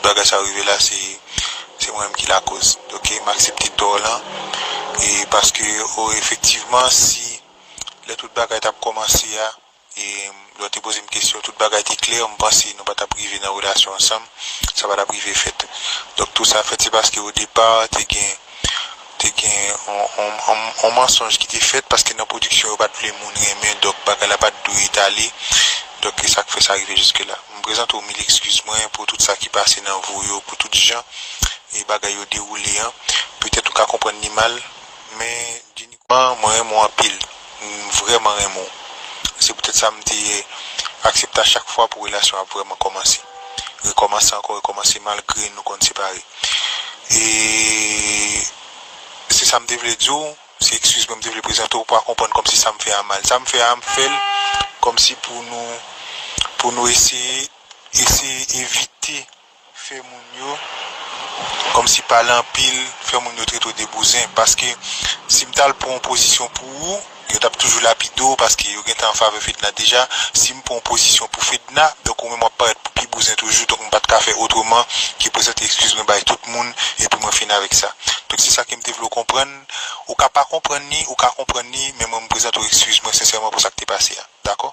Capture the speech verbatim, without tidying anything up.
bagay sa rive la, se, se mwen menm ki lakoz. Ok, m aksepte tò lan. E paske, o, efektivman, si lè tout bagay t ap kòmanse a, e lè w te poze m kesyon, tout bagay te klè, m panse nou pa t ap rive nan relasyon ansanm, sa pa t ap rive fèt. Donk, tou sa fèt, se paske o depa, te gen, te gen on, on, on, on mansonj ki te fèt, paske nan pwodiksyon, yo pa t vle moun renmen, donk, bagay la pa t dwe etale. Donk, e sa k fè sa rive jiske la. M prezante w mil ekskiz mwen pou tout sa ki pase nan vo yo, pou tout jan e bagay yo dewoule an. Petèt ou ka konprann li mal, men Jenny, mwen renmen w anpil. M vrèman renmen w. Se poutèt sa m te aksepte a chak fwa pou relasyon ap vrèman kòmanse. Rekòmanse ankò, rekòmanse malgre nou konn separe. E se sa m te vle di w, se ekskiz mwen m te vle prezante w pou w konprann kòmsi sa m fè a mal. Sa m fè a, m fè l kòmsi pou nou, pou nou eseye, eseye evite fè moun yo, kòmsi pale anpil, fè moun yo trete w de bouzen. Paske si m t al pran yon pozisyon pou ou, yo t ap toujou lapide w, paske yo gentan an favè Fedna deja. Si m pran yon pozisyon pou Fedna, donk ou menm w ap parèt pou pi bouzen toujou. Donk m pa t ka fè otreman ke prezante ekskiz mwen bay tout moun, epi mwen fin avèk sa. Donk se sa ke m te vle w konprann. Ou ka pa konprann li, ou ka konprann li, men mwen m prezante w ekskiz mwen sensèman pou sa k te pase a. Dakò?